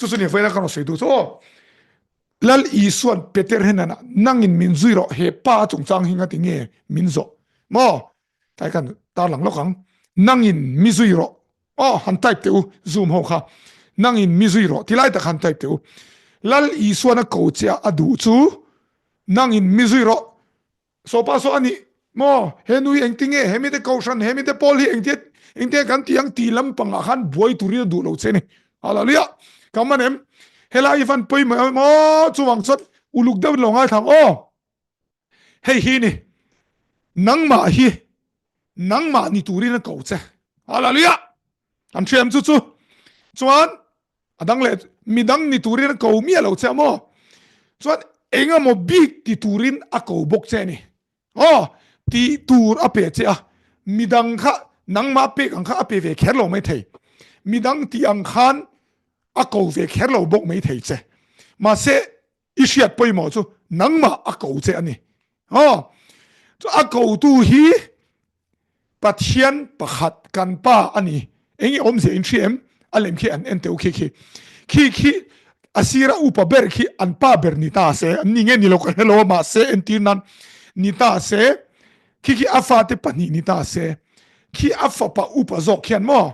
Chu chu ni vawiin a ka rawn sawi duh chu aw. Lal Isuan Peter hnenah nangin min zui rawh he pa chungchang hi ngati nge min zawh maw? Tlai kan tarlang lawk ang. Nangin mi zui rawh. Aw han type teh u zoom ho kha. Nangin mi zui rawh tilai tak han type teh u. Lal Isuan a ko che a a duh chu nangin mi zui rawh. Sawpa saw a nih maw? He nu hi engti nge? He mite kohhran, he mite pawl hi engtia engtia kan tih ang tih lampangah khan buai turin a duh lo che ni. Hallelujah! Ka man em? Helai hi van pawimawh em aw? Chuvang chuan uluk deuhin lo ngaithla ang aw. Hei hi ni, nangmah hi nangmah ni turin a ko che. Hallelujah! An hria em chu chu? Chuan a dang leh midang ni turin a ko miah lo che a maw? Chuan engemaw bik ti turin a ko bawk che a ni. Aw, tih tur a pe che a, midang kha nangmah pek ang kha a pe ve kher lo mai thei. Midang tih ang khan a ko ve kher lo bawk mai thei che. Mahse, i hriat pawimawh chu nangmah a ko che a ni. Aw, chu a kotu hi Pathian pakhat kan Pa a ni. Eng i awmzia in hria em? A lem khi an en teuh khi khi. Khi khi a sira upa ber khi an pa ber ni ta se, an ni nge ni lo ka hre lo a, mahse entir nan ni ta se, khi khi a fate pahnih ni ta se, khi a fapa upa zawk khian maw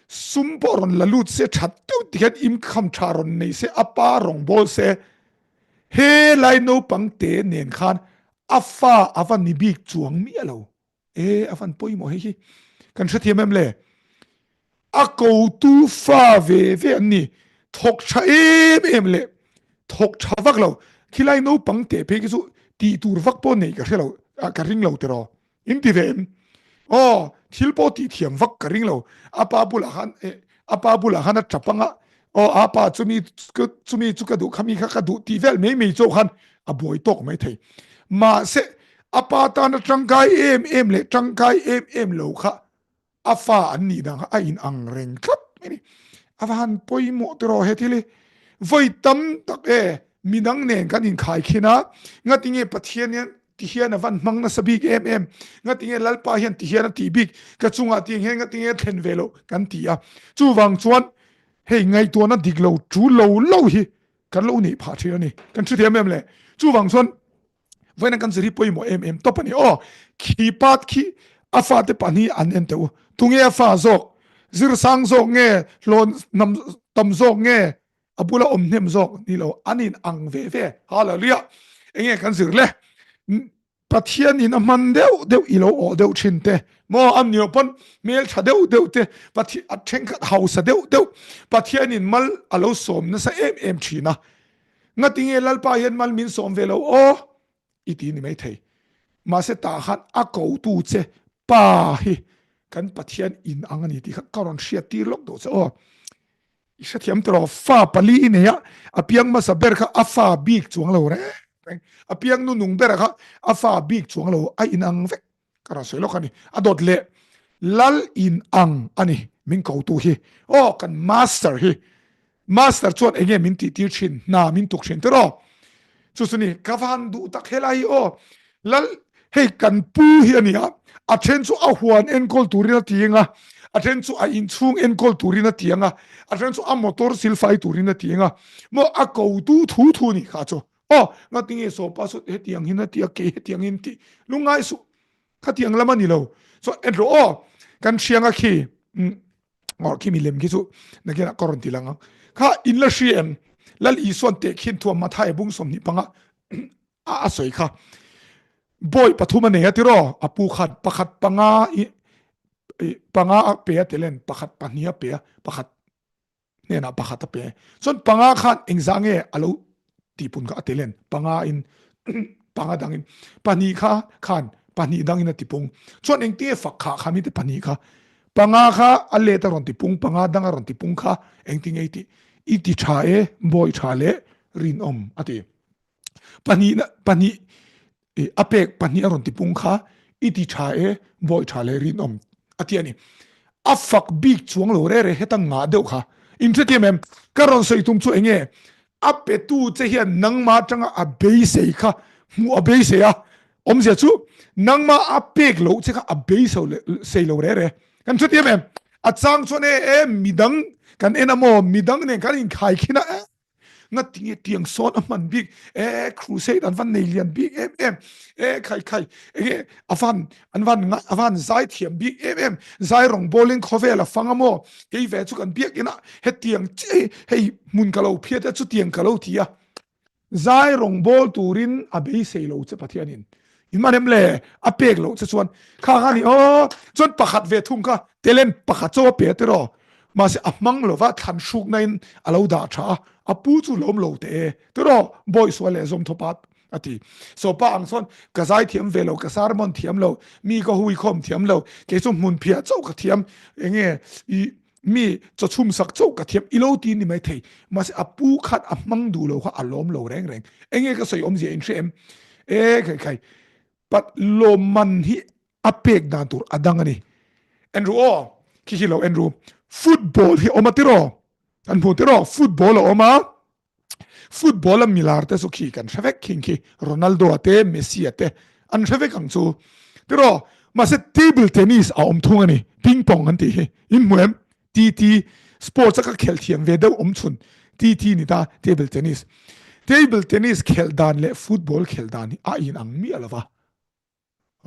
sum pawh rawn la lut se that deuh ti hian income tha rawn nei se, a pa rawngbâwl se, he lai naupang te nen khan a fa a va ni bik chuang miah lo. E, a van pawimawh hei hi. Kan hrethiam em le? A kotu fa ve ve an ni. Thawk tha em em le thawk tha vak lo. Khilai naupang teh phei khi chu tih tur vak pawh nei ka hre lo, ka ring lo tiraw. In ti ve em? Aw, thil pawh tih thiam vak ka ring lo. A pa bulah khan, a pa bulah khan a tap anga, aw a pa chumi chumi chu ka duh khami kha ka duh tih vel mai mai chauh khan a buai tawk mai thei. Mahse, a pa tana tangkai em em leh tangkai em em lo kha a fa an nih dan kha a in ang reng tlat mai ni. A va han pawimawh tiraw he thil hi. Vawi tam tak e, midang nen kan inkhai khin a, ngatinge Pathian hian ti hian a van hmang nasa bik em em, ngatinge Lalpa hian ti hian a tih bik, ka chungah tiang hian ngatinge a thlen ve loh kan ti a. Chuvang chuan hei ngaihtuahna dik lo tul lo lo hi kan lo neih phah thin a ni. Kan hrethiam em le? Chuvang chuan vawiin kan zir hi pawimawh em em tawp a ni. Aw, khi pat khi a fate pahnih an en teh u. Tunge a fa zawk? Zirsang zawk nge? Hlawn hnam tam zawk nge? A bula awm hnem zawk ni lo, an in ang ve ve. Hallelujah! Enge kan zir le? Pathian in a hman deuh deuh i lo awh deuh thin te, maw an ni pawn hmel tha deuh deuh te, Pathian a thenkhat hausa deuh deuh, Pathian in mal a lo sawm nasa em em thin a. Ngatinge Lalpa hian mal min sawm ve lo aw? I ti ni mai thei. Mahse tah khan a kotu che Pa hi kan Pathian in ang a ni tih kha ka rawn hriat tir lawk duh che aw. I hrethiam tawh fa pali i nei a, a piang hmasa ber kha a fa bik chuang lo reng reng, a piang nu nung ber kha a fa bik chuang lo, a inang vek ka rawn sawi lawk a ni. A dawt leh lal inang a ni min kotu hi. Aw kan master hi, master chuan enge min tih tir thin, hna min tuk thin tiraw? Chu chu ni, ka van duh tak helai hi aw, Lal, hei kan pu hi a ni a, a then chu a huan enkawl turin a ti ang a, a then chu a inchhung enkawl turin a ti ang a, a then chu a motor silfai turin a ti ang a, maw a kotu thu thu ni kha chu. Aw, ngatinge sawpa saw hetiang hin a ti a, kei hetiang hin tih lungngai suh, khatiang lam a ni lo. Chuan en rawh aw, kan hriang a khi, Ngawr khi milem khi chu nakinah ka rawn ti lang ang. Kha in la hria em? Lal Isuan tehkhin thuam Mathai bung 25 a a sawi kha. Bawi pathum a nei a tiraw? A pu khan pakhat panga i panga a pe a telen pakhat pahnih a pe a pakhat hnenah pakhat a pe. Chuan panga khan engzah nge a lo tihpun kha a telen panga in panga dangin pahnih kha khan pahnih dangin a tipung chuan engtinge fak kha kha mite pahnih kha panga kha a let a rawn tipung panga dang a rawn tipung kha engtinge i ti i ti tha e bawi tha leh rinawm a ti pahnih pahnih a pek pahnih a rawn tipung kha i ti tha e bawi tha leh rinawm a ti a ni. A fak bik chuang lo re re heta ngah deuh kha in hrethiam em? Ka rawn sawi tum chu enge a petu che hian nangma atanga a beisei kha hmuh a beisei a, awmzia chu nangma a pek loh che kha a beisei lo re re. Kan hrethiam em? A chang chuan e e midang. Kan en a maw midang nen kan inkhaikhin a eh ngatinge tiang sawn a hman bik eh crusade an van nei lian bik em em eh khai khai enge a van an van a van zai thiam bik em em zai rawng bawlin khawvel a fang a maw kei ve chu kan biak ina hetiang chiah hi hei hmun ka lo phiat a chutiang ka lo ti a. Zai rawngbawl turin a beisei lo che Pathianin in man em le? A pek loh che chuan kha kha ni aw chuan pakhat ve thung kha talent pakhat chaw a pe tiraw mahse a hmang lova thlan hrukna in a lo dah tha a a pu chu lawm lo teh e tiraw bawi sual leh zawm thawp a a ti so pa ang chuan ka zai thiam ve lo ka sermon thiam lo mi ka hui khawm thiam lo kei chu hmun phiah chauh ka thiam enge i Mi chawchhum sak chauh ka thiam i lo ti ni mai thei. Mahse a pu khat a hmang duh lo kha a lawm lo reng reng. Enge ka sawi awmzia in hre em? E khai khai. Pat lawmman hi a pek dan tur a dang a ni. En ru aw. Khi khi lo en ru. Football hi awm a tiraw? Kan hmu tiraw? Football a awm a. Football a milar te chu khi kan hre vek khing khi Ronaldo a te Messi a te an hre vek ang chu tiraw mahse table tennis a awm thung ani ping pong an tih hi in hmu em TT sports a ka khel thiam ve deuh awm chhun TT ni ta table tennis table tennis khel dan leh football khel dan hi a in ang miah lova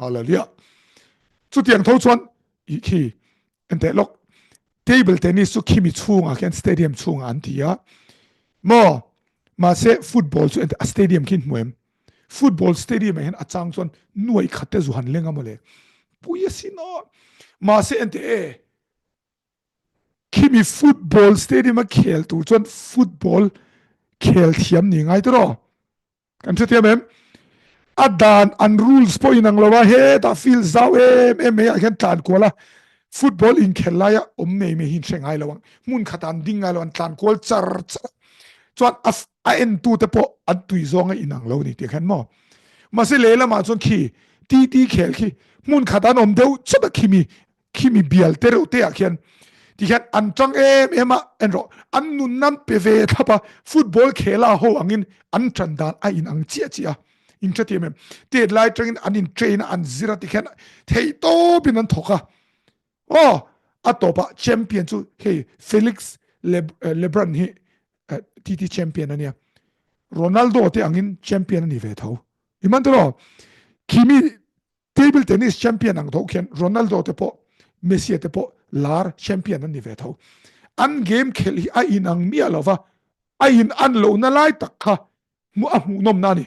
Hallelujah. Chutiang tho chuan i khi enteh lawk table tennis chu khimi chhungah khian stadium chhungah an ti a maw mahse football chu enteh a stadium khi hmu em football stadium ah hian a chang chuan nuai khat te zu han leng a mawle pui asin aw mahse enteh e khimi football stadium a khel tur chuan football khel thiam ni ngai tiraw Kan hrethiam em? A dan an rules pawh inang lo a, hetah field zau em em mai ah hian tlan kual a, football inkhel laia awm nei mai hi in hre ngai lo ang. Hmun khatah an ding ngai lo, an tlan kual char char a. Chuan a a entu te pawh an tui zawng a inang lo ni tih khan maw. Mahse lehlamah chuan khi TT khel khi hmun khatah an awm deuh chawt a khimi khimi bial te reuh te ah khian ti hian an tang em em a en rawh an nun nan pe ve thlap a football khela ho angin an tan dan a in ang chiah chiah a in hre thiam em tet lai tangin an in train a an zir a ti khian theih tawp in an thawk a aw a tawpah champion chu hei Felix Lebron hi TT champion ania Ronaldo te angin champion ani ve tho iman tiraw khimi Table tennis champion ang tho khian Ronaldo te pawh Messi te pawh lar champion an ni ve tho. An game khelh hi a inang miah lova, a in an lohna lai tak kha hmuh a hmuhnawmna a ni.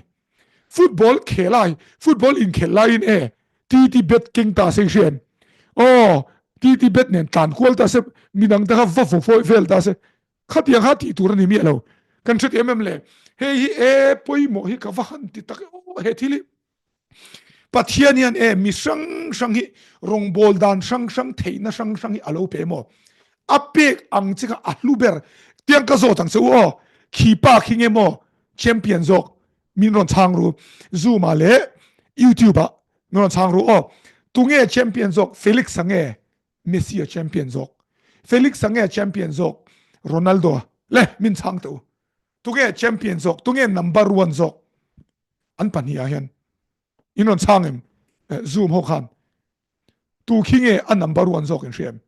Football khel ai, football inkhelh laiin e TT bet keng ta se i hria em? Aw, TT bet nen tlan kual ta se, midang te kha va vaw fawi vel ta se, khatiang kha tih tur a ni miah lo. Kan hre em em le? Hei hi e pawimawh hi ka va han ti tak e aw he thil hi. Pathian hian e mi hrang hrang hi rawngbawl dan hrang hrang theihna hrang hrang hi a lo pe maw? A pek ang che kha a hlu ber. Tiang ka zawt ang che u aw. Khi pa khi nge maw champion zawk min rawn chhang ru. Zoom ah leh YouTube ah min rawn chhang ru aw. Tunge champion zawk Felix a nge Messi a champion zawk? Felix a nge champion zawk Ronaldo a? Le min chhang teh u. Tunge champion zawk? Tunge number one zawk? An pahnihah hian in rawn chhang em? Zoom ho khan tu khi nge a number one zawk in hria em?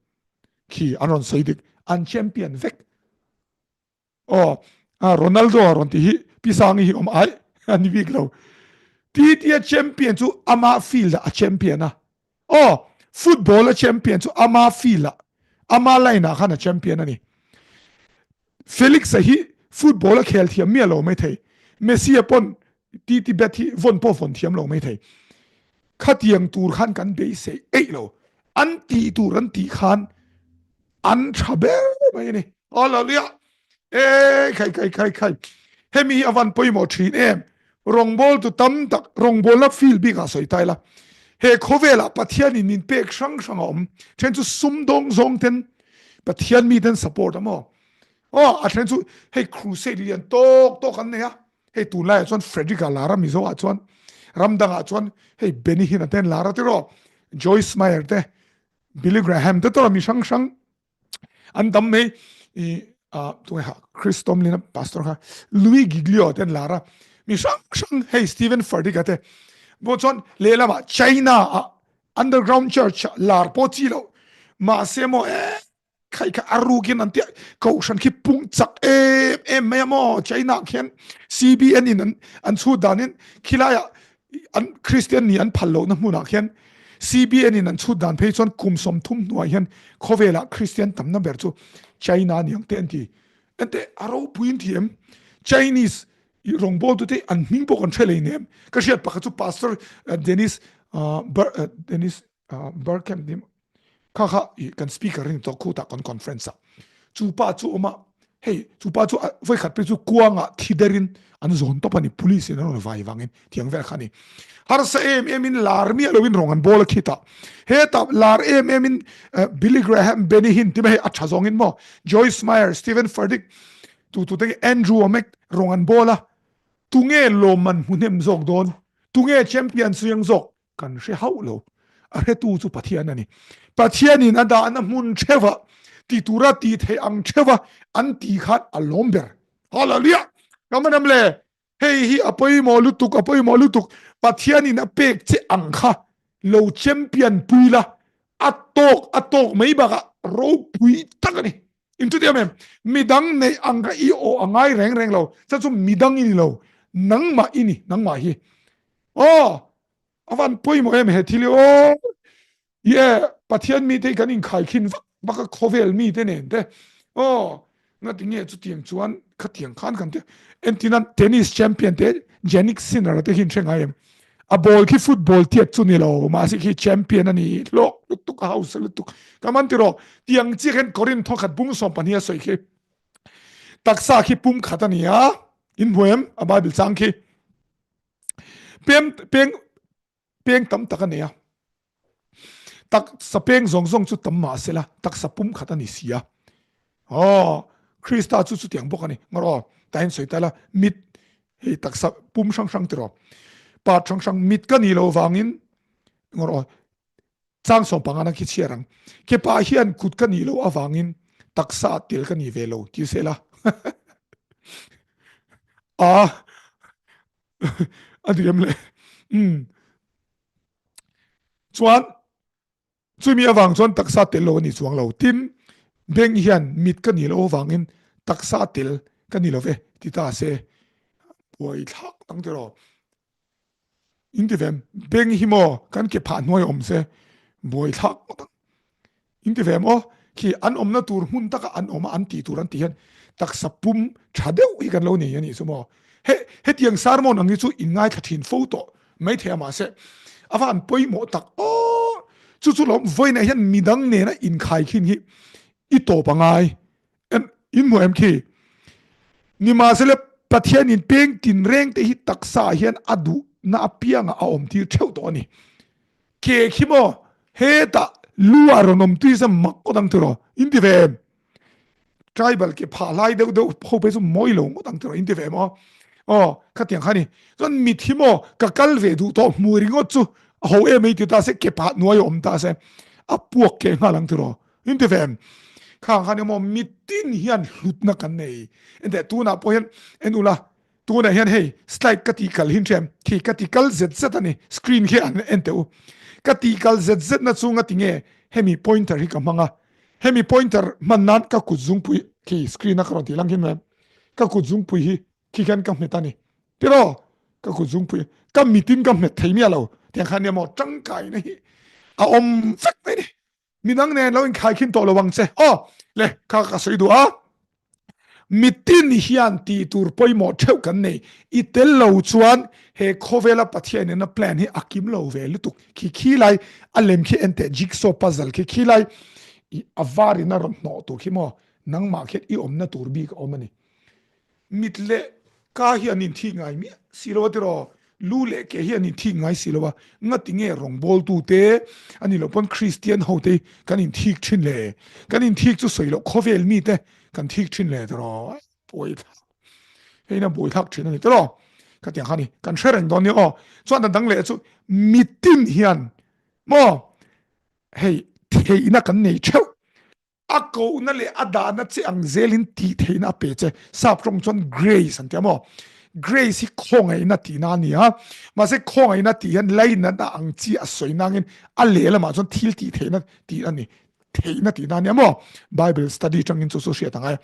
Khi an rawn sawi dik an champion vek. Aw Ronaldo a rawn ti hi Pi Sangi hi awm ai a ni bik lo. Titia champion chu ama field ah a champion a. Aw football a champion chu ama field ah ama line ah khan a champion a ni. Felix a hi football a khel thiam miah lo mai thei. Messi a pawn TT bet hi vawn pawh vawn thiam lo mai thei. Khatiang tur khan kan beisei eih lo. An tih tur an tih khan an tha ber mai a ni. Hallelujah! E khai khai khai khai. Hemi hi a van pawimawh thin em. Rawngbawltu tam tak rawngbawlna field bikah sawi ta ila. He khawvelah Pathianin min pek hrang hrang a awm. Then chu sumdawng zawng ten Pathian mi ten support a maw. Aw a then chu hei crusade lian tawk tawk an nei a. Hei tunlaiah chuan Frederick a lar a Mizo ah chuan ram dangah chuan hei Benny Hinn a ten lar a tiraw. Joyce Meyer te Billy Graham te tawh mi hrang hrang an tam mai i tunge ha Chris Tomlin pastor kha Louis Giglio ten lar a mi hrang hrang hei Stephen Furtick te bo chuan lehlamah China a underground church lar pawh chi lo mahse maw e. Khai kha a rukin an tia kohhran khi pung chak em em mai a maw China khian CBN in an an chhut danin khilaiah an Christian ni an phal lohna hmunah khian CBN in an chhut dan phei chuan kum 30 hnuah hian khawvelah Christian tamna ber chu China ni ang te an ti. Ente a ropui in thiam Chinese rawngbawltu te an hming pawh kan hre lei nem. Ka hriat pakhat chu Pastor Dennis Dennis Burkham ni kha kha i kan speaker ni to khuta kan conference a chu pa chu oma hei chu pa chu voi khat pe chu kuanga thiderin an zon top ani police in an vai wangin thiang vel kha ni harsa em em in lar mi alo in rong an bol khita he ta lar em em in Billy Graham Benny Hinn ti mai a tha zong in mo Joyce Meyer Stephen Furtick tu tu te Andrew Womack rong an bola tunge lawmman hmuhnem zawk dawn tunge champion chiang zawk Kan hre hauh lo. A hretu chu Pathian a ni. Pathianin a dahna hmun theuha ti tura ti theih ang theuha an ti khan a lawm ber. Hallelujah! Ka manam le, hei hi a pawimawh lutuk, a pawimawh lutuk. Pathianin a pek che ang kha lo champion pui la, a tawk a tawk mai bakah ropui tak a ni. In chutiang em, midang neih ang kha i aw a ngai reng reng lo, chuan chu midang i ni lo, nangmah i ni, nangmah hi. Aw, a van pawimawh em he thil hi aw. Ye, Pathian mite hi kan inkhaikhin vak vak a khawvel mite nen te. Aw, ngati nge chutiang chuan khatiang khan kan ti. Entina tennis champion te Jannik Sinner te khi in hre ngai em? A ball khi football tiat chu ni lo, mahse khi champion a ni hlawk lutuk a hausa lutuk. Ka man ti rawh, tiang chiah khan Korinth thawkhat bung 12 a sawi khi. Taksa khi pum khat a ni a, in hmu em a Bible chang khi. Peng peng peng tam tak a nei a. Taksa peng zawng zawng chu tam mah sela taksa pum khat a ni si a. Aw, Krista chu chutiang bawk a ni. Ngawr aw, tahin sawi ta la, mit hei taksa pum hrang hrang tiraw. Part hrang hrang mit ka nih loh vangin ngawr aw, Chang 15 na khi chhiar ang. Kepa hian kut ka nih loh avangin taksa ah tel ka ni ve lo ti se la. A a diam le. Um. Chuan chumi avang chuan taksa tel lo a ni chuang lo. Tin, beng hian mit ka nih loh avangin taksa tel ka ni lo ve ti ta se. Buai thlak ang tiraw. In ti vem, beng hi maw kan ke phah hnuai awm se buai thlak ngawt ang. In ti vem aw, khi an awmna tur hmun taka an awm a an tih tur an tih hian taksa pum tha deuh hi kan lo nei a nih chu maw. He hetiang sermon ang hi chu in ngaithla thin fo tawh maithei a mahse a va han pawimawh tak aw. Chu chu lawm vawiinah hian midang nena inkhaikhin hi i tawp a ngai. En in hmu em khi? Nimahsela Pathian in peng tinreng te hi taksa ah hian a duhna apianga a awm tir theuh tawh a ni. Ke khi maw hetah lu ah rawn awm tui se mak ngawt ang tiraw? In ti ve em? Tribal ke phah hlai deuh deuh ho phei chu mawi lo ngawt ang tiraw? In ti ve em aw? Aw khatiang kha a ni. Chuan mit hi maw ka kal ve duh tawh hmu ringawt chu a ho em ei ti ta se ke phah hnuai a awm ta se a puak keh nghal ang tiraw? In ti ve em? Khang khan emaw mitin hian hlutna kan nei. Enteh tunah pawh hian en ula, tunah hian hei slide ka tih kal hin hrem, khi ka ti kal zet zet a ni, screen khi an en teh u. Ka tih kal zet zet na chunga ti nge hemi pointer hi ka hmang a, hemi pointer hman nan ka kut zungpui khi screen a ka rawn tih lang hin em, ka kut zungpui hi khi khan ka hmet a ni. Tiraw? Ka kut zungpui ka mitin ka hmet thei miah lo. Tiang khan emaw tangkaina hi a awm vek mai ni. Midang nen lo inkhaikhin tawh lo ang che. Aw, le, kha ka sawi duh a. Mitin hian tih tur pawimawh theuh kan nei. I tel lo chuan he khawvela Pathian in a plan hi a kim lo ve lutuk. Khi khi lai a lem khi en teh jigsaw puzzle khi khi lai i a var in a rawn hnawh tur khi maw nangmah khian i awmna tur bik a awm a ni. Mit leh ka hi an inthik ngai miah si lo a tiraw? Lu leh ke hi an inthik ngai si lo a, ngati nge rawngbawltu te a ni loh pawn Kristian ho te hi kan inthik thin le? Kan inthik chu sawi loh khawvel mi te kan thik thin le tiraw? Buaithlak hei na buaithlak thin a ni tiraw? Ka tiang kha ni kan hre reng dawn nia aw. Chuan a dang leh chu mitin hian maw hei theihna kan nei theuh. A kohna leh a dahna che ang zelin tih theihna a pe che. Sap tawng chuan grace an ti a maw? Grace hi khawngaihna tihna a ni a. Mahse khawngaihna tih hian lainatna ang chi a sawi nangin a lehlamah chuan thil tih theihna tih a ni. Theihna tihna ania maw? Bible study tangin chu chu hriat angai.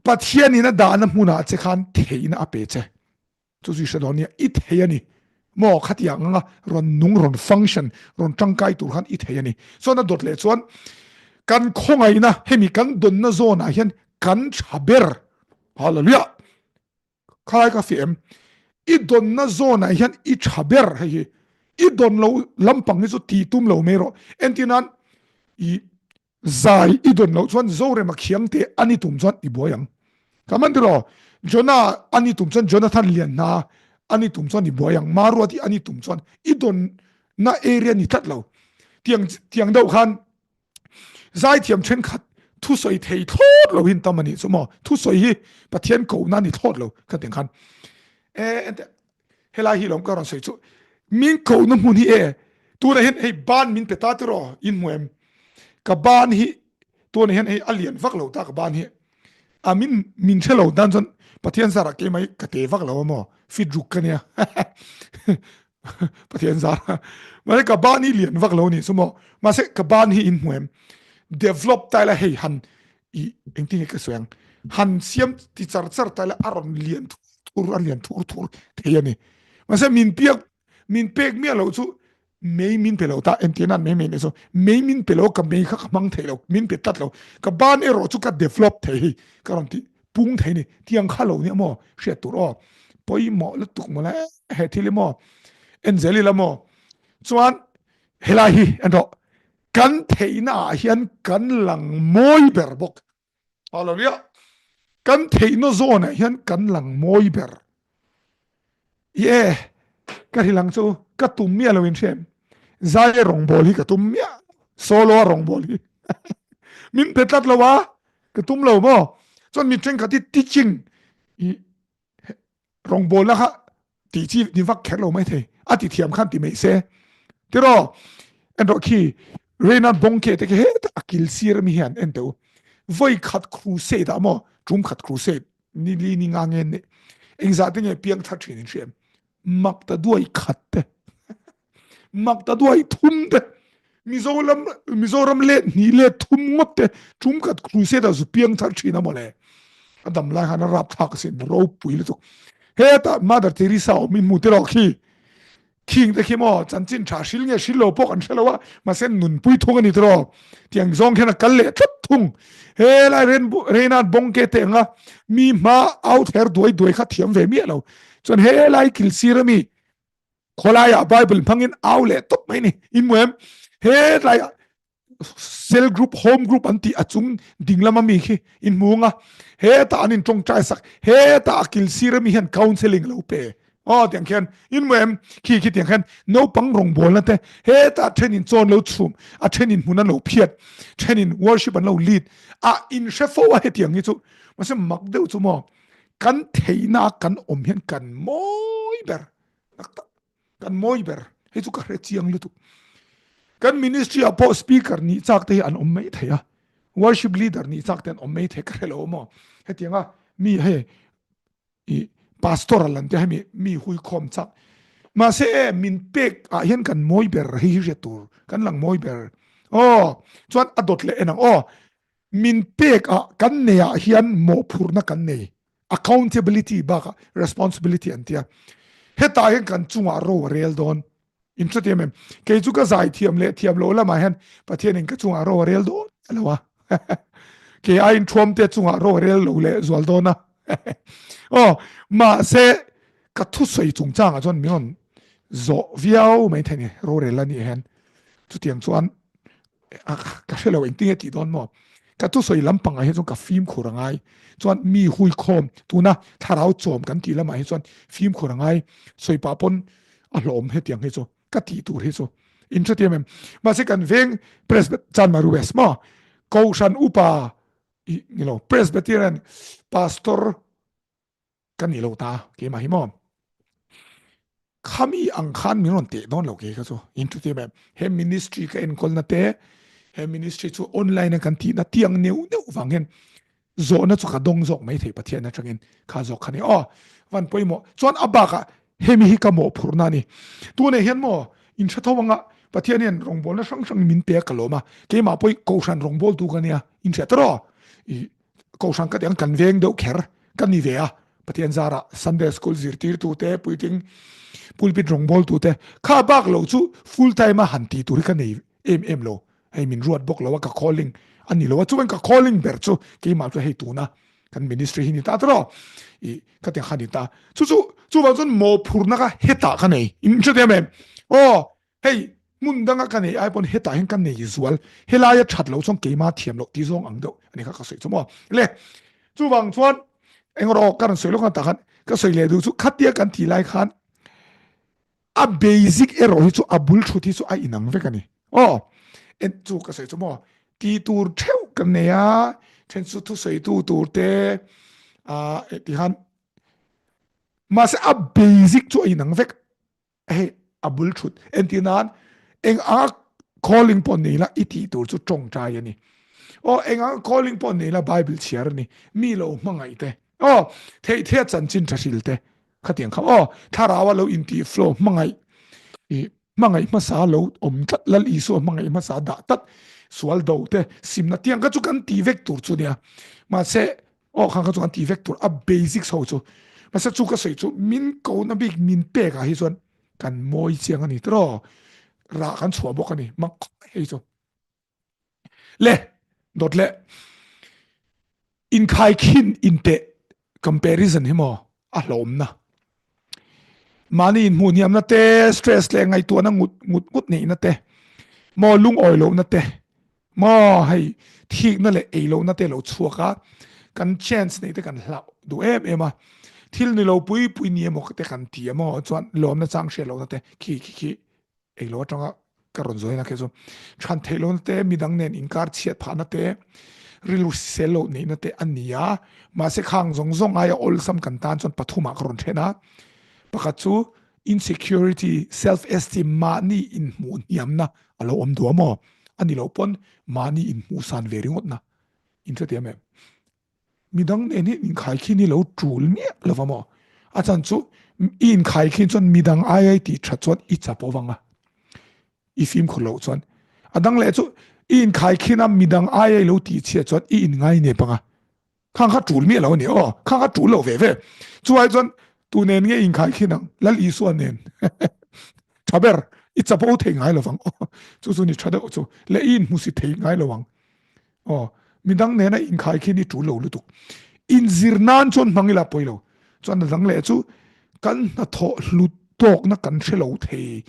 Pathianin a dahna hmunah che khan theihna a pe che. Chu chu i hre dawn nia, i thei a ni. Maw khatiang anga rawn nung, rawn function, rawn tangkai tur khan i thei a ni. Chuan a dawt leh chuan kan khawngaihna, hemi kan dawnna zawnah hian kan tha ber. Hallelujah! Khalai ka fiah em? I dawnna zawnah hian i tha ber hei hi. I dawn lo lampang hi chu ti tum lo mai rawh. Entir nan i zai i dawn loh chuan Zorema khiangte a ni tum chuan i buai ang. Ka man tiraw? Jonah a ni tum chuan Jonathan Lianhna a ni tum chuan i buai ang. Maruati a ni tum chuan i dawnna area ni tlat lo. Tiang tiang deuh khan Zaithiam thenkhat thusawi thei thlawt lo hin tam a nih chu maw? Thusawi hi Pathian kohna a ni thlawt lo ka ti ang khan. E ente helai hi lawm ka rawn sawi chu min kohna hmun hi e tunah hian hei ban min pe ta tiraw in hmu em? Ka ban hi tunah hian hei a lian vak lo ta ka ban hi a min min hre lo dan chuan Pathian zarah keimah hi ka te vak lo a maw fit ruk ka nia Pathian zar mahse ka ban hi lian vak lo ni chu maw mahse ka ban hi in hmu em develop ta ila hei han i engtin nge ka sawi ang han siam ti char char ta ila a rawn lian thur thur a lian thur thur thei a ni mahse min piak min pek miah loh chu mei min pe lo ta entir nan mei mei ni chu mei min pe lo ka mei kha ka hmang thei lo min pe tlat lo ka ban erawh chu ka develop thei hei ka rawn ti pung thei ni tiang kha lo nia maw hriat tur aw pawimawh lutuk maw le he thil hi maw en zel ila maw chuan helai hi en rawh kan theihna ah hian kan lang mawi ber bawk hallelujah kan theihna zawn ah hian kan lang mawi ber ye ka hrilang chu ka tum miah lo in hriam zai rawngbawl hi ka tum miah solo a rawngbawl hi min pe tlat lo a ka tum lo maw chuan mi thenkhat hi teaching i rawngbawlna kha tih chi ni vak kher lo mai thei a ti thiam khan ti mai se tiraw en rawh khi Reina Bongke te khi heta a kil sir mi hian en teu voi khat crusade ah maw tum khat crusade ni li ni nga nge ne engzah te nge piang thar thin in hriam mak ta duai khat te mak ta duai thum te Mizoram Mizoram let hnih let thum ngawt te tum khat crusade a zu piang thar thin a mawle a dam lai khan a rap thlak sin ropui lutuk heta Mother Teresa awm in hmu te rawh khi khing te khi maw chanchin tha hril nge hril lo pawh kan hre lo a mahse nunpui thung a ni tiraw tiang zawng khian a kal leh tlat thung he lai ren Reinhard Bonnke te anga mi hma au ther duai duai kha thiam ve miah lo chuan he lai kil sir ami khawlaiah Bible hmangin au leh tawp mai ni in hmu em he laiah cell group home group an tih a chung ding lama mi khi in hmu anga heta an in tawngtai sak heta a kil sir ami hian counseling lo pe aw tiang khian in hmu em khi khi tiang khian naupang rawngbawlna te heta then in chawn lo chhum a then in hmun an lo phiat then in worship an lo lead a in hre fo a hetiang hi chu mahse mak deuh chu maw kan theihna kan awm hian kan mawi ber tak tak kan mawi ber hei chu ka hre chiang lutuk kan ministry ah pawh speaker nih chak te hi an awm mai thei a worship leader nih chak te an awm mai thei ka hre lo maw hetianga mi hei i pastor lan te hemi mi hui khawm chak mahse e min pek ah hian kan mawi ber hei hi hriat tur kan lang mawi ber aw chuan a dawt leh en ang aw min pek ah kan nei ah hian mawhphurhna kan nei accountability bakah responsibility an tia hetah hian kan chungah ro a rel dawn in hre thiam em kei chu ka zai thiam leh thiam lo lamah hian Pathian in ka chungah ro a rel dawn lo a kei aiin thuam te chungah ro a rel lo leh zual dawn a aw mahse ka thusawi chungchangah chuan min rawn zawh viau mai thei ni rorel a nih hian chutiang chuan ka hre lo engtin nge tih dawn maw ka thusawi lampangah hi chuan ka fimkhur a ngai chuan mi hui khawm tuna thlarau chawm kan tih lamah hi chuan fimkhur a ngai sawi pah pawn a hlawm hetiang hi chu ka tih tur hi chu in hre thiam em mahse kan veng presbyterian Chanmaru West maw Kohhran upa i ni lo Presbyterian pastor ka ni lo ta keimah hi maw khami ang khan min rawn teh dawn lo ke kha chu in thu te em he ministry ka enkawl na te he ministry chu online a kan tih na tiang neu neu wang hian zawhna chu ka dawng zawk mai thei Pathian atangin kha zawk kha ni aw van pawimawh chuan a bakah hemi hi ka mawhphurhna ni tunah hian maw in hre tho anga. Pathian hian rawngbawlna hrang hrang min pe a ka lawm a, keimah pawh hi Kohhran rawngbawltu ka nia, in hriat tawh rawh. I Kohhran ka tih ang kan veng deuh kher ka ni ve a, Pathian zarah Sunday School zirtirtu te, puitling pulpit rawngbawltu te, kha bak lo chu full time a han tih tur hi ka nei em em lo. Hei min ruat bawk lo a, ka calling a ni lo a, chuan ka calling ber chu keimah chu hei tuna kan ministry hi ni ta tawh i ka tiang kha ni ta. Chu chu chuvang chuan mawhphurhna kha hetah ka nei, in hre thiam em? Aw hei hmun danga ka nei ai pawn hetah hian ka nei zual, helaia that lo chuan keimah thiam loh tih zawng ang deuh a ni kha ka sawi chu maw. Le chuvang chuan engrawh ka rawn sawi lawk ang tah khan ka sawi leh duh chu khatia kan tih lai khan A basic erawh hi chu a bul thut hi chu a inang vek a ni. Aw, en chu ka sawi chu maw, ti tur theuh kan nei a, then chu thusawitu tur te ah ti khan mahse a basic chu a inang vek hei a bul thut entir nan eng anga calling pawh nei la i tih tur chu tawngtai a ni. Aw, eng anga calling pawh nei la Bible chhiar a ni, mi lo hmangaih te. Aw, theih theih a chanchin tha hril te Khatiang kha aw, thlarau a lo intih flow hmangaih i hmangaih hmasa lo awm tlat, Lal Isua hmangaih hmasa dah tlat, sual do te simna tiang kha chu kan ti vek tur chu nia. Mahse aw khang kha chu kan ti vek tur a basics ho chu. Mahse chu ka sawi chu min ko na bik min pek ah hi chuan kan mawi chiang a ni tiraw. Rah kan chhuah bawk a ni mak khawp mai hei chu. Le dawt le inkhaikhin inteh comparison hi maw a hlawmna mahni inhmuh hniamna te stress leh ngaihtuahna ngut ngut ngut neihna te maw lungawi lohna te maw hei thikna leh ei lohna te lo chhuak a kan chance neih te kan hlauh duh em em a thil ni lo pui pui ni emaw te kan ti a maw chuan lawmna chang hriat lohna te khi khi khi Eilo atanga ka rawn zawina khi chu chhan theih lohna te, midang nen inkar chhiat phahna te, rilru sel loh neihna te a ni a. Mahse khang zawng zawng aia awlsam kan tan chuan pathumah ka rawn then a. Pakhat chu insecurity, self esteem, mahni inhmuh hniamna a lo awm duh a maw? A ni loh pawn mahni inhmuh san ve ringawtna inhrethiam em? Midang nen hi inkhaikhin hi lo tul miah lo va maw? A chan chu i inkhaikhin chuan midang aia i tih that chuan i chap awm ang a, i fimkhur loh chuan. A dang leh chu i inkhaikhin a midang aia i lo tih chhiat chuan i inngai nep ang a. Khang kha tul miah lo a ni aw, khang kha tul lo ve ve. Chuai chuan tu nen nge i inkhaikhin ang? Lal Isua nen. Tha ber, i chapo thei ngai lo vang aw. Chu chu ni tha deuh chu. Leh i inhmusit thei ngai lo ang. Aw, midang nena inkhai khi ni tul lo lutuk. Inzir nan chuan hmang ila pawi lo. Chuan a dang leh chu kan hnathawh hlut tawkna kan hre lo thei.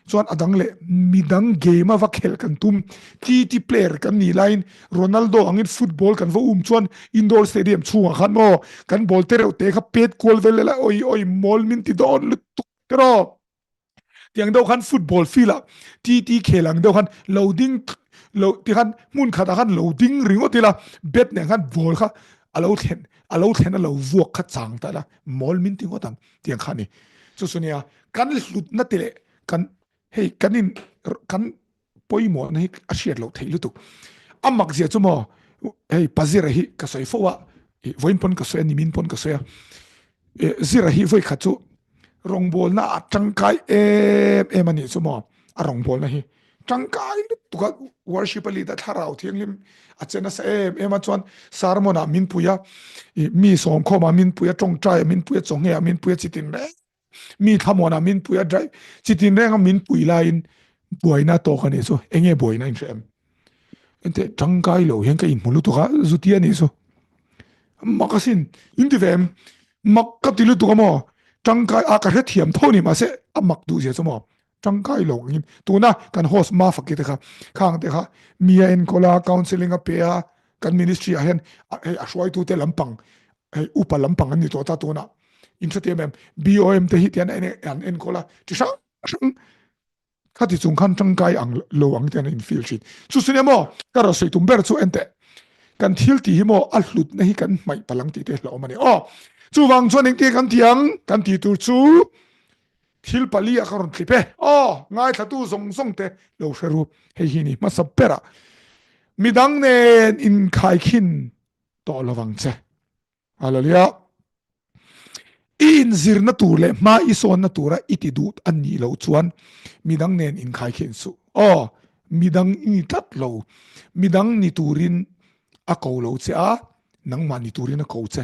Chuan a dang leh midang game a va khelh kan tum. TT player kan nih laiin Ronaldo angin football kan va um chuan indoor stadium chhungah khan maw kan ball te reuh te kha pet kual vel ila oi oi mawl min ti dawn lutuk tiraw. Tiang deuh khan football field ah TT khel ang deuh khan lo ding lo ti khan hmun khat ah khan lo ding ringawt ila bat nen khan ball kha a lo thlen a lo thlen a lo vuak kha chang ta ila mawl min ti ngawt ang tiang kha a ni. Chu chu nia kan hlutna te leh kan hei kan in kan pawimawhna hi a hriat loh theih lutuk. A mak zia chu maw hei pa Zira hi ka sawi fo a, vawiin pawn ka sawi a, nimin pawn ka sawi a, Zira hi vawi khat chu rawngbawlna a tangkai em em a nih chu maw, a rawngbawlna hi tangkai lutuk a, worship a lead a thlarau thianghlim a che nasa em em a, chuan sermon ah min pui a, mi sawmkhawm ah min pui a, tawngtai ah min pui a, chawnghe ah min pui a, chitin reng Mi thlamuanah min pui a drive chitin renga min pui laiin buaina tawk a nih chu enge buaina in hre em ente tangkai lo hian ka inhmu lutuk a zuti a nih chu mak asin in ti ve em mak ka ti lutuk a maw tangkai a ka hrethiam tho ni mahse a mak duh zia chu maw tangkai lo angin tuna kan host ma faki te kha khang te kha mi a enkawl a counselling a pe a kan ministry ah hian hei a hruaitu te lampang hei upa lampang an ni tawh ta tunah in hre tiam em BOM te hi tian an enkawl a chi hrang hrang khati chung khan tangkai ang lo ang te an in feel thin chu sin emaw ka rawn sawi tum ber chu en teh kan thil tih hi maw a hlutna hi kan hmaih palang tih te hlauhawm a ni aw chuvang chuan engtin kan ti ang kan tih tur chu Thil pali a ka rawn tlip e. Aw, ngaithlatu zawng zawng te lo hre ru. Hei hi ni hmasa berah midang nen inkhaikhin tawh lo vang che. Hallelujah. I inzirna tur leh hma i sawnna tura i ti duh a nih loh chuan midang nen inkhaikhin suh. Aw, midang i ni tlat lo. Midang ni turin a ko lo che a, nangmah ni turin a ko che.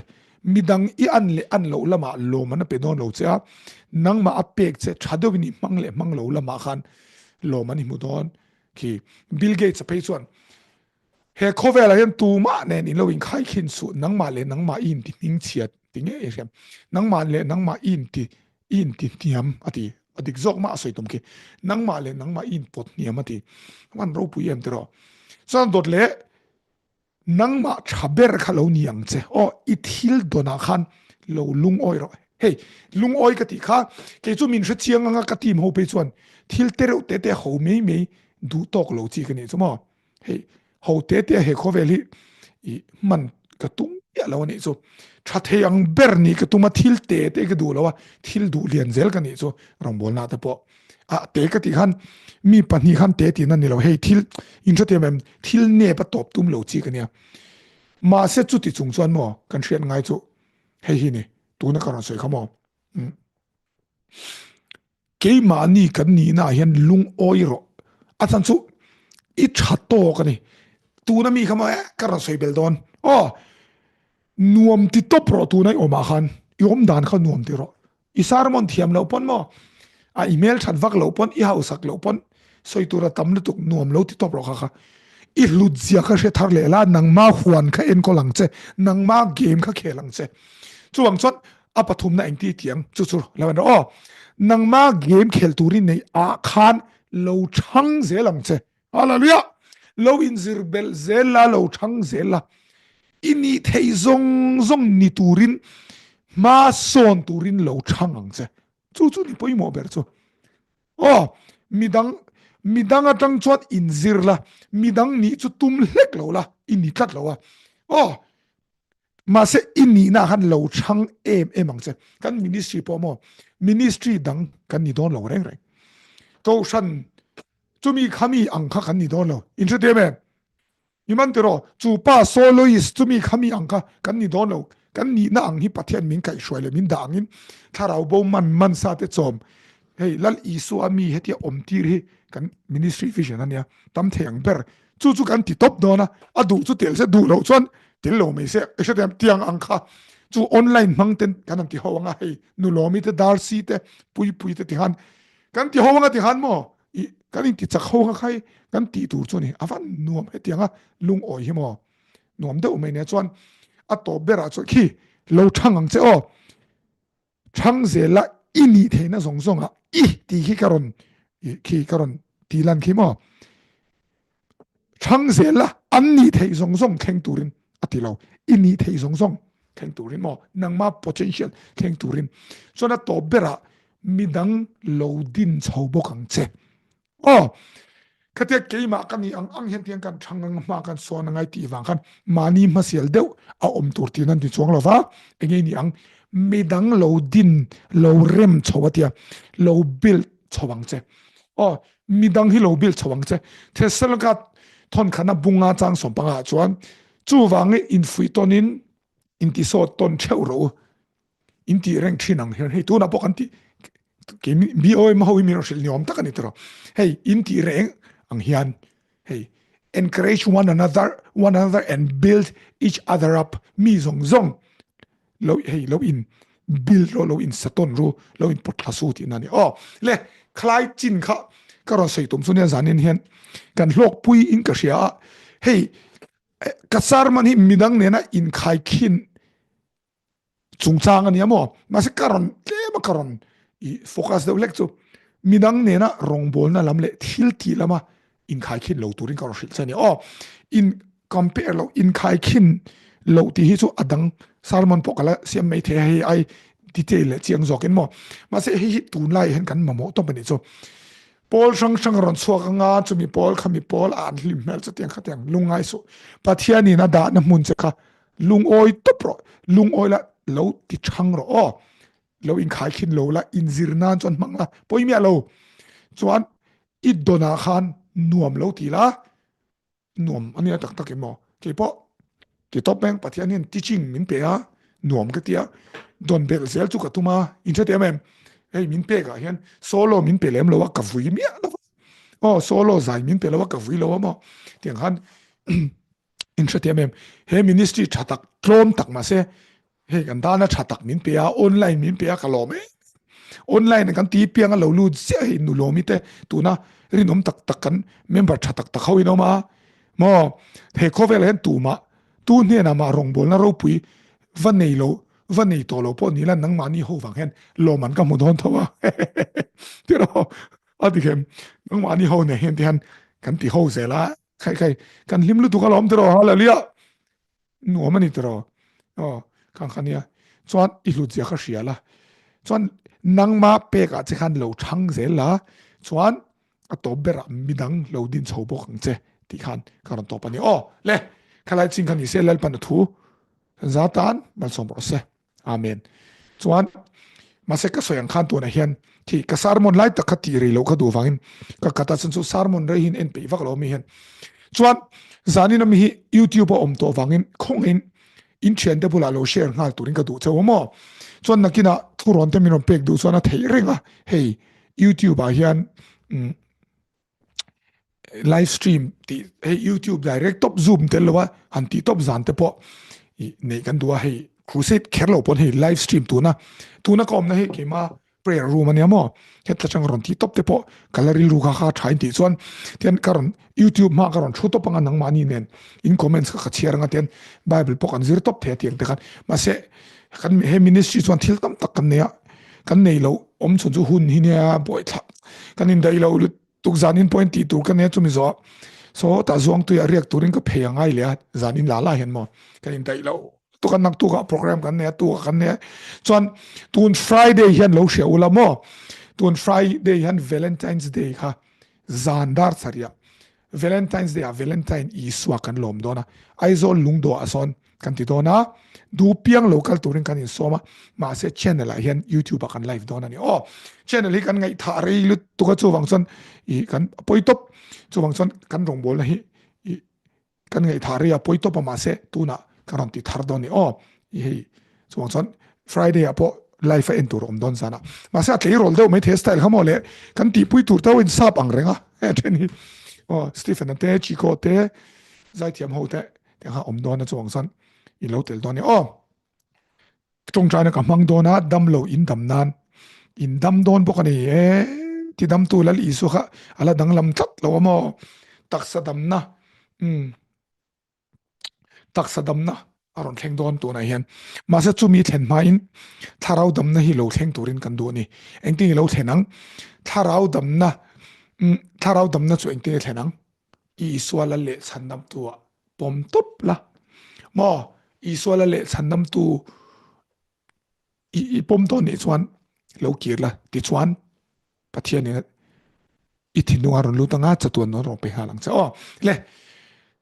Midang i an leh an loh lamah lawm an a pe dawn lo che a, nangmah a pek che tha deuhin i hmang leh hmang lo lamah khan lawm an i hmu dawn khi. Bill Gates a phei chuan he khawvelah hian tumah nen in lo inkhai khin suh, nangmah leh nangmah i inti hmingchhiat ti ngei i hriam, nangmah leh nangmah i inti i inti hniam a ti, a dik zawk mah a sawi tum khi, nangmah leh nangmah i inpawt hniam a ti, an ropui em tiraw. Chuan dawt leh Nangmah tha ber kha lo ni ang che. Aw, i thil dawnah khan lo lungawi rawh. Hei, lungawi ka tih kha, kei chu min hre chiang anga ka team ho phei chuan thil te reuh te te ho mai mai duh tawk lo chi ka nih chu maw. Hei, ho te te he khawvel hi i hman ka tum miah lo a nih chu. Tha thei ang ber nih ka tum a, thil te te ka duh lo a, thil duh lian zel ka nih chu rawngbawlna te pawh. A te ka tih khan mi pahnih khan te tihna ni lo, hei thil inhrethiam em, thil nep a tawp tum lo chi ka nia. Mahse chuti chung chuan maw kan hriat ngai chu hei hi ni, tuna ka rawn sawi kha maw. Keimahni kan nihna ah hian lungawi rawh, a chhan chu i tha tawk a ni. Tuna mi kha maw eh ka rawn sawi bel dawn aw, nuam ti tawp rawh tuna i awmah khan, i awm dan kha nuam ti rawh. I sermon thiam loh pawn maw, a i hmel that vak loh pawn, i hausak loh pawn sawi tur a tam lutuk nuam lo ti tawp rawh kha kha. I hlut zia kha hre thar leh la, nangma huan kha enkawl ang che, nangma game kha khel ang che. Chuvang chuan a pathumna engti tiang chu chu lo en rawh aw. Nangma game khel turin nei ah khan lo chhang zel ang che. Hallelujah! Lo inzir belh zel la, lo thang zel la, i nih theih zawng zawng ni turin hma sawn turin lo thang ang che. Chu chu ni pawimawh ber chu. Aw, midang, midang atang chuan inzir la, midang nih chu tum hlek lo la, i ni tlat lo a. Aw, Mahse i nihna khan lo chhang em em ang che. Kan ministry pawh maw, ministry dang kan ni dawn lo reng reng. Kohhran chumi khami ang kha kan ni dawn lo. In hre em em? Ni man tiraw, chu pa soloist chumi khami ang kha kan ni dawn lo. Kan nihna ang hi Pathian min kaihhruai leh min dah angin thlarau bo man man sa te chawm Hei Lal Isua mi hetia awm tir hi kan ministry vision a nia, tam thei ang ber. Chu chu kan ti tawp dawn a, a duh chu tel se, duh loh chuan tel lo mai se. I hre thei tiang ang kha chu online hmang ten kan han ti ho anga hei Nulawmi te Darcy te Puipui te ti khan kan ti ho anga ti khan maw i kan inti chak ho anga khai kan tih tur chu a ni. A van nuam hetianga lungawi hi maw nuam deuh mai nia chuan a tawp berah chuan khi lo thang ang che aw. Thang zela i nih theihna zawng zawngah i tih khi ka rawn khi ka rawn ti lan khi maw. Thang zela an nih theih zawng zawng thleng turin a ti lo. I nih theih zawng zawng thleng turin maw nangma potential thleng turin. Chuan a tawp berah midang lo din chho bawk ang che. Aw, khatia keimah ka nih ang ang hian tiang kan thang ang hma kan sawn angai tih vang khan mahni hmasial deuh a awm tur tih nan ti chuang lo va, enge ni ang midang lo din lo rem chho a tia lo build chho ang che. Aw, midang hi lo build chho ang che. Thessalonika thawn khana bunga chang sawmpanga chuan chuvangin infuih tawnin intisawt tawn theuh rawh u. In tih reng thin ang hian hei tunah pawh kan tih kei BOM ho hi min rawn hrilh ni awm tak a ni tawh hei in tih reng ang hian hei encourage one another one another and build each other up mi zawng zawng lo hei lo in build rawh lo in saton ru lo in pawt thla su tih na ni aw le khalai chin kha ka rawn sawi tum chu nia zanin hian kan hlawk pui in ka hria a hei ka sermon hi midang nena inkhai khin chungchang a nia maw mahse ka rawn tlem a ka rawn i focus deuh hlek chu midang nena rawngbawlna lam leh thil tih lama inkhaikhin lo turin ka rawn hrilh che a ni aw in compare lo inkhaikhin lo tih hi chu a dang sermon pawh ka la siam mai thei a hei ai detail leh chiang zawkin maw mahse hei hi tunlai hian kan mamawh tawp a nih chu pawl hrang hrang a rawn chhuak anga chumi pawl khami pawl a an hlim hmel chutiang khatiang lungngai suh Pathianin a dahna hmun che kha Lungawi tawp rawh, lungawi la lo ti chhang rawh aw, lo inkhai khin lo la, inzir nan chuan hmang la, pawi miah lo. Chuan i dawnah khan nuam lo ti la, nuam a nia tak tak em aw. Kei pawh ti tawp mai ang, Pathian hian teaching min pe a, nuam ka ti a, dawn belh zel chu ka tum a, inhre teh em em, hei min pekah hian solo min pe lem lo a, ka vui miah lo va. Aw solo zai min pe lo a ka vui lo a maw tiang khan in hrethiam em he ministry tha tak tlawm tak mahse hei kan dana tha tak min pe a online min pe a ka lawm em online kan ti piang a lo lut ziah hei nu lawmi te tuna rinawm tak tak kan member tha tak tak ho in awm a maw he khawvel hian tumah tu hnenah mah rawngbawlna ropui va nei lo va nei tawh lo pawh ni la nangmahni ho vang hian lawm an ka hmu dawn tho a tiraw a ti khem nangmahni ho nen hian ti hian kan ti ho zel a Khai khai, kan hlim lutuk alawm tiraw hallelujah. Nuam ani tiraw. Aw, kang kha nia. Chuan i hlut zia kha hria la. Chuan nangma pek ah che khan lo thang zel la. Chuan a tawp berah midang lo din chho bawk ang che tih khan ka rawn tawp ani. Aw, le, khalai ching kha ni se Lalpan a thu za tan malsawm rawh se. Amen. Chuan mahse ka sawi ang khan tunah hian khi ka sermon lai tak kha tih rei loh kha duh vangin ka khat a chan chu sermon rei hin en peih vak lo mi hian. Chuan zanin ami hi YouTube a awm tawh vangin khawngin in thian te bulah lo share nghal turin ka duh cheu maw. Chuan nakinah thurawn te min rawn pek duh chuan a theih reng a hei YouTube ah hian live stream tih hei youtube direct top zoom tel lo a han tih top zan te pawh i nei kan duh a hei crusade kher lo pawn hei live stream tuna tuna ka awmna hei keima prayer room ania maw hetla chang rawn tih top te pawh ka la rilru kha kha tha in tih chuan tian ka rawn youtube hma ka rawn thu top anga nangmahni nen in comments kha ka chhiar anga tian bible pawh kan zir top thei a tiang te khan mahse kan he ministry chuan thil tam tak kan nei a kan nei lo awm chhun chu hun hi nia buaithlak kan indaih lo lut tuk zanin pawhin tih tur ka nia chumi zawh so tah zuang tuiah riak turin ka phei a ngai leh a zanin la la hian maw kan indaih lo tuk a nak tukah program kan nei a tukah kan nei a chuan tun Friday hian lo hria ula maw tun Friday hian Valentine's Day kha zan dar chariah Valentine's Day ah Valentine Isua kan lawm dawn a, Aizawl lungdawh ah sawn kan ti dawn a, du piang lo kal turin kan insawm a, mahse channel ah hian YouTube ah kan live dawn a ni aw. Channel hi kan ngaihthah rei lutuk a chuvang chuan ih kan pawi tawp, chuvang chuan kan rawngbawlna hi ih kan ngaihthah rei a pawi tawp a mahse tunah ka rawn ti thar dawn a ni aw. I hei chuang chuan Friday ah pawh live a en tur a awm dawn zan a mahse a tleirawl deuh mai thei style kha maw le kan tihpui tur te ho in sap ang reng a he then hi aw Stephen a te Chico te zaithiam ho te te kha awm dawn a chuang chuan i lo tel dawn a ni aw tawngtaina ka hmang dawn a dam lo in dam nan in dam dawn bawk a ni e ti dam tu Lal Isua kha a la danglam tlat lo a maw taksa damna um taksa damna a rawn thleng dawn tunah hian mahse chumi thlen hmain thlarau damna hi lo thleng turin kan duh a ni engtin i lo thlen ang thlarau damna thlarau damna chu engtin i thlen ang Isua la leh chhandamtu ah pawm tawp la maw Isua la leh chhandamtu i pawm dawn nih chuan lo kir la tichuan Pathianin i thinlung a rawn lut anga chatuan nawn rawn pe nghal ang che aw. Le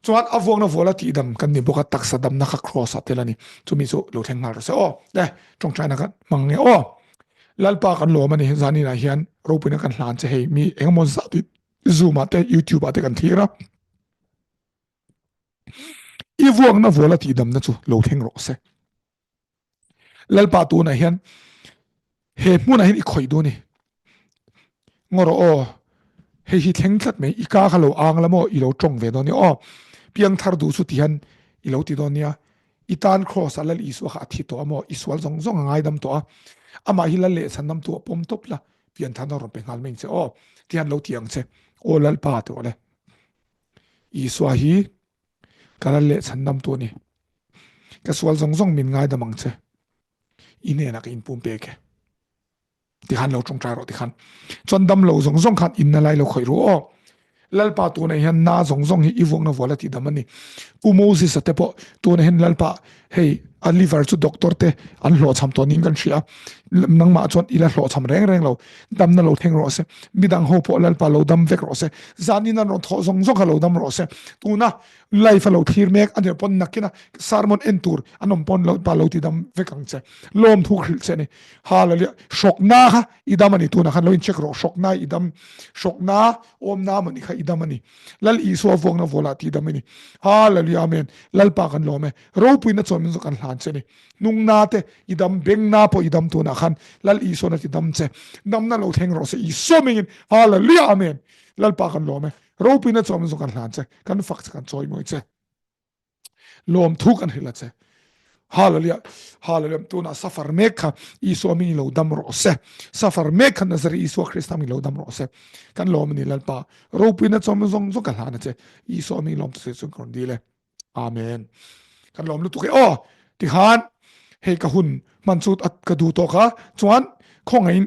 chuan a vuakna vuala tihdam kan ni bawk a taksa damna kha cross ah tel a ni. Chumi chu lo thleng nghal rawh se aw. Le tawngtaina kan hmang nge aw. Lalpa kan lawm a ni zanin ah hian ropuina kan hlan che hei mi engemaw zat hi zoom ah te youtube ah te kan thlir a. I vuakna vuala tihdamna chu lo thleng rawh se. Lalpa tunah hian he hmunah hian i khawih duh a ni. Ngaw rawh aw, hei hi thleng tlat mai, i ka kha lo ang la maw, i lo tawng ve dawn nia aw. Piangthar duh chu ti hian i lo ti dawn nia. I tan Kraws ah Lal Isua kha a thi tawh a maw, i sual zawng zawng a ngaidam tawh a. Amah hi Lal leh chhandamtu a pawm tawp la, piantharna rawn pe nghal mai ang che aw. Ti hian lo ti ang che, Aw Lalpa ti rawh le. Isua hi Ka lal leh chhandamtu a ni. Ka sual zawng zawng min ngaidam ang che. I hnenah ka inpum pek e. Tikhan lo tawngtai rawh tikhan. Chuan dam lo zawng zawng khan inna lai lo khawih ru aw. Lalpa tunah hian na zawng zawng hi i vuakna vual a tihdam a ni. Pu Moses-a te pawh tunah hian Lalpa hei a liver chu doctor te an hlawhchham tawh niin kan hria a. Nangmah chuan i la hlawhchham reng reng lo. Damna lo thleng rawh se. Midang ho pawh Lalpa lo dam vek rawh se. Zanin an rawn thawh zawng zawng kha lo dam rawh se. Tuna live a lo thlir mek a nih pawn nakina sermon en tur an awm pawn Lalpa lo ti dam vek ang che. Lawm thu hrilh che a ni. Hallelujah. Hrawkna kha i dam a ni tunah khan lo in check rawh. Hrawkna i dam. Hrawkna awmna mawni kha i dam a ni. Lal Isua vuakna vualah ti dam a ni. Hallelujah. Amen. Lalpa kan lawm e. Ropuina chawi. chaw min zawng kan hlan che ni. Hnung na te i dam, beng na pawh i dam tunah khan Lal Isuan a ti dam che. Damna lo thleng rawh se Isua mingin. Hallelujah Amen. Lalpa kan lawm e. Ropuina chaw min zawng kan hlan che. Kan fak che kan chawimawi che. Lawm thu kan hrilh a che. Hallelujah. Hallelujah. Tunah safar mek kha Isua mingin lo dam rawh se. Safar mek kha Nazareth Isua Krista mingin lo dam rawh se. Kan lawm a ni Lalpa. Ropuina chaw min zawng zawng kan hlan a che. Isua mingin lawm thu chu kan rawn dil e. Amen. Kan lawm lutuk e aw. Tikhan hei ka hun hman chu ka duh tawh kha chuan khawngaihin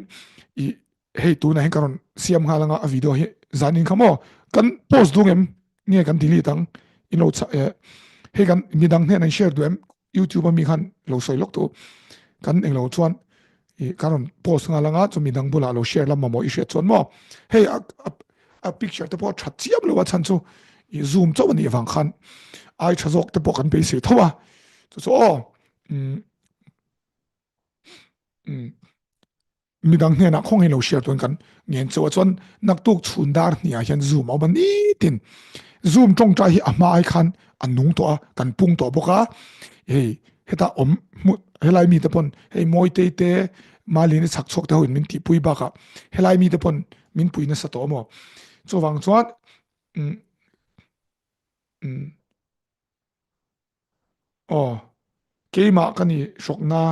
i hei tunah hian ka rawn siam nghal anga a video hi zanin kha maw kan post duh ngem nge kan delete ang in lo hei kan midang hnen an share duh em YouTube ami khan lo sawi lawk tu kan englo chuan i kan rawn post nghal anga chu midang bulah lo share lam mamawh i hriat chuan maw hei a a picture te pawh a that chiam lo a chhan chu i zoom chauh anih avang khan ai tha zawk te pawh kan beisei tho a chu chu aw um um Midang hnenah khawngaih lo hriat tuin kan ngen chauh a chuan naktuk chhun dar hniah hian zoom a awm a nitin zoom tawngtai hi a hma ai khan a nung tawh a kan pung tawh bawk a hei heta awm hmu helai mite pawn hei mawitei te Malini chhak chhuak te ho in min tihpui bakah helai mite pawn min pui nasa tawh a maw chuvang chuan umm umm Aw, keimah ka ni hrawkna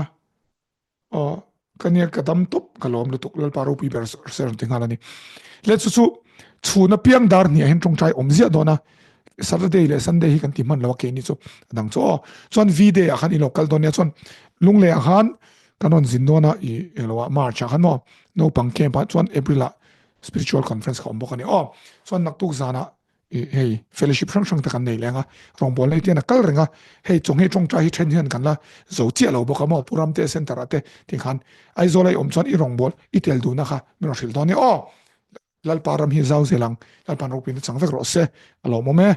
aw ka nia ka dam tawp ka lawm lutuk Lalpa ropui ber se rawn ti nghal a ni. Le chu chu chhun apiang dar hniah hian tawngtai awm ziah dawn a, Saturday leh Sunday hi kan ti hman lo a keini chu a dang chu aw. Chuan V-day ah khan i lo kal dawn nia chuan Lunglei ah khan kan rawn zin dawn a i englo ah March ah khan maw naupang camp ah chuan April ah spiritual conference kha awm bawk a ni aw. Chuan naktuk zanah hei fellowship hrang hrang te kan nei leng a rawngbawl nei te an a kal reng a hei chawnghe tawngtai hi then hian kan la zo chiah lo bawk a maw Pu Ramte center ah te ti khan Aizawl a i awm chuan i rawngbawl i tel duhna kha min rawn hrilh dawn nia aw Lalpa ram hi zau zel ang Lalpa'n ropuina chang vek rawh se a lawmawm e.